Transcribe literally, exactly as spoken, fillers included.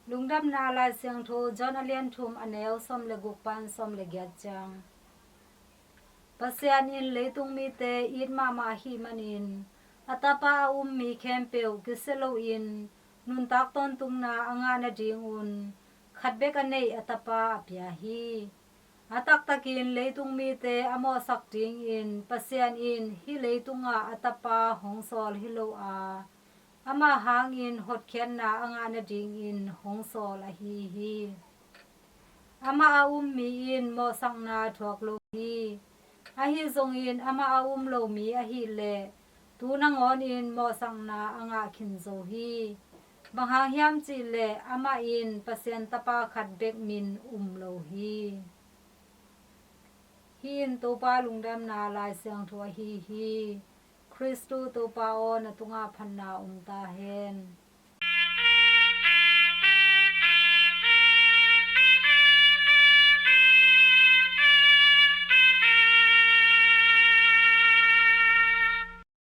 Lungdamna Lai Siangtho John a lian thum, a neu sawm le guk pan sawm le giat ciang. Pasian in leitung mite it mahmah ahih manin a Tapa a um mi khempeuh kisia loin nuntak tawntungna a ngah nadingun khat bek a neih a Tapa a pia hi. A taktakin leitung mite a mawhsak dingin Pasian in hih leitungah a Tapa hong sawl hi lo a, amah hangin hotkhiatna a ngah nadingin hong sawl ahi hi. Amah a um mi in mawhsakna thuak lo hi. Ahi zongin amah a um lo mi ahih leh tu nangawnin mawhsakna a ngah khin zo hi. Bang hang hiam cih leh amah in Pasian Tapa khat bek min um lo hi. Hih in Topa lungdamna Lai Siangtho ahi hi. Khristu Topa aw, na tungah phatna om ta hen.